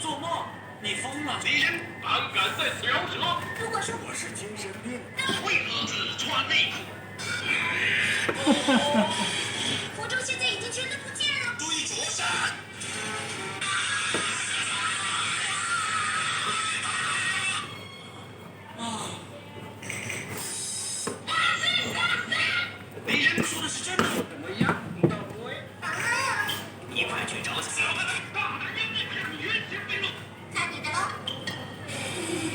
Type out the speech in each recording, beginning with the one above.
做梦，你疯了！敌人胆敢在此饶舌？如果说我是精神病，为何只穿内裤？符咒现在已经全都不见了。注意躲闪！啊！敌人说的是真的。怎么样？你到位？一派绝招。小笨蛋，大胆妖孽，看你原形毕露！看你的喽！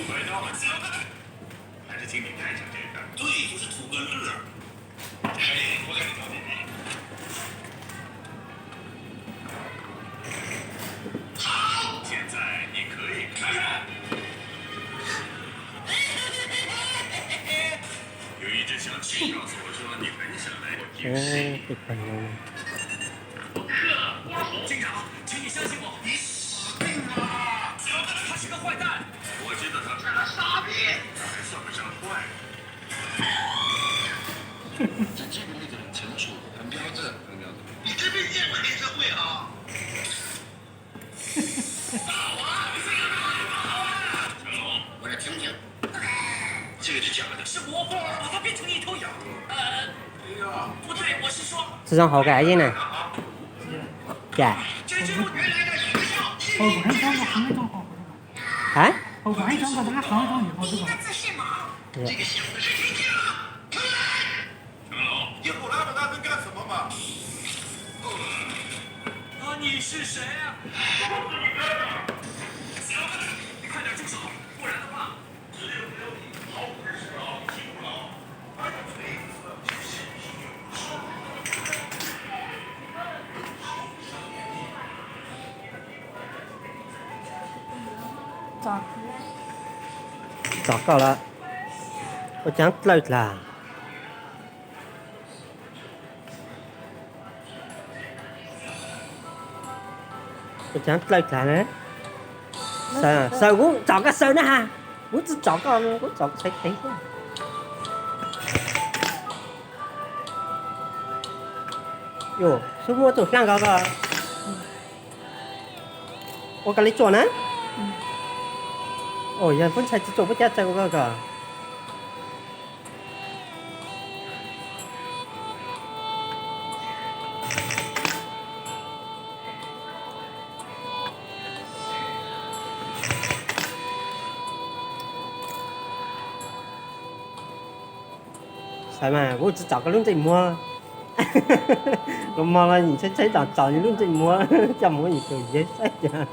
快到了，小笨蛋，还是请你带上这个。对，就是图个乐儿。嘿，我看你搞点。好，现在你可以开始。有一只小鸡告诉我说你很想来我平时。警长，请你相信我。你死定了！他是个坏蛋。我知道他是个傻逼，他还算不上坏。这这个例子很成熟，很标准，很标准。你这辈子见过黑社会啊？ 我来听听。这个是假的。是魔法把它变成一头羊。呃，不对，我是说，这张好改进呢。改。这只不过原来的一个药。哦，我还装过，还没装过。哎？哦，我还装过，咱还好好装以后，对吧？第一个字是毛。这个小子是谁家？出来！ 长老，叶赫拉的大军干什么嘛？啊，你是谁啊？小子，你快点住手，不然的话，只有没有你，毫无人生了，替不了。 Txog koj lawm. Ua cas dlawb dlaag? Ua cas dlawb dlaag na? Xaws, xaws, kuv tsom koj xaws na ha. Kuv tsis tsom koj, kuv tsom koj xaiv tev xwb. Yuj, xub muab tus hlab nkaus koj. Ua koj li tsuam na. Yog pub ntxhais tsis tsuam pub cab txawj ua koj ko. Xav mas kuv tsis tsom koj lub ntsej muag. Koj mog los nim tshaib tshaib tsom tsom nws lub ntsej muag, coj mus ib tug yev saib cas.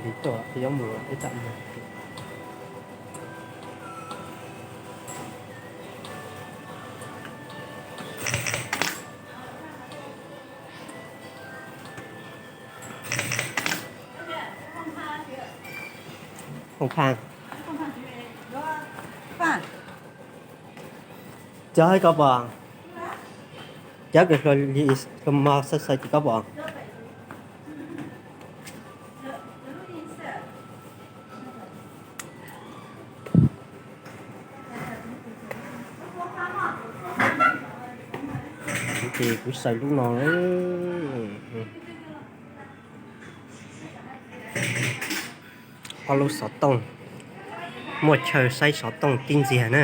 Li tuaj yuav mus ib tam mus. Hoo Phaj, cov hais koj pom, cov kws hluas hluas mog xav xaws ces koj pom. Ces kuv xaws lub no. Ob lub xov tooj, muaj chaw saib xov tooj tib ntxiag na.